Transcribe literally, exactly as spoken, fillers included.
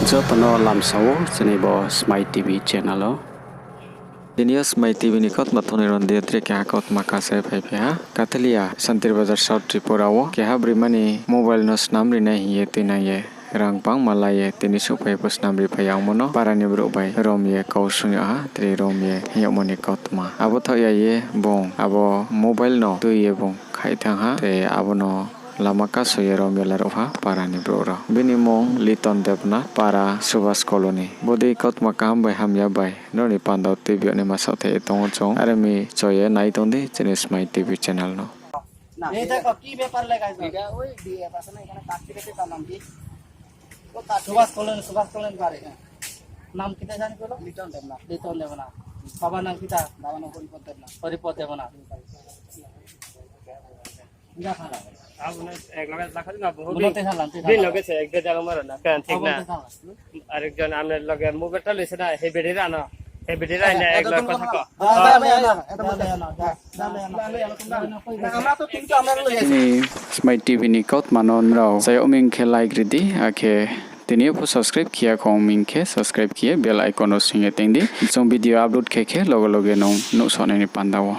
Joto no lamsa ou chini bo Smai TV channel o. Tini yo Smai TV ni kautma thongnai rao ni deing yo tre keha kautma kasa ye phaiphi ha. Kathilia Santir Bazar South Tripura wo keha broima ni mobile no snam rinai hing ye tuinang ye rang bangma la ye tini souhphai pho snam ri phai ya ongmo no para ni brouh bai rom ye kau sung yag ha, tre rom ye hing yagmo ni kautma. Abo thaoh ya ye bung abo mobile no tui ye bung khaih thanng ha, tre abo no lama kaso ye rom ye laruh ha para ni brouh rao. Bini mmung Liton Debnath, para Subhas Colony. Bodei kautma kaham bai hamya bai nrao ni panda wo tuibi yag naima saohthaih ye tong ou chung. Are mi cho ye nai tong di chini Smai TV channel no. এই দেখো, কি ব্যাপার লেখা আছে? এটা ওই বিয়ে আছে না, এখানে কাটতে কাটতে তার নাম কি? ও তার সুভাষ কলোনি, সুভাষ কলোনি বাড়ি, হ্যাঁ। নাম কিতা জানি বলো? লিটন দেবনাথ। লিটন দেবনাথ। বাবার নাম কিতা? বাবার নাম হরিপদ দেবনাথ। হরিপদ Debnath. Abo no ek loge lakha na, বহু দিন লগে সে এক জায়গা মারো না, কারণ ঠিক না। আরেকজন আপনার লগে মোবাইলটা লইছে না, হে বেটি রানো, হে বেটি রাই না, এক লগে কথা কও। Chini Smai TV ni kautma no nrao chayag ming khe like ri di, akhe tini yo pho subscribe khe ya khong ming khe subscribe khe ye bell icon no sing ye teng di. Chung video upload khe khe loge loge nung nuhsao nai ni panda wo.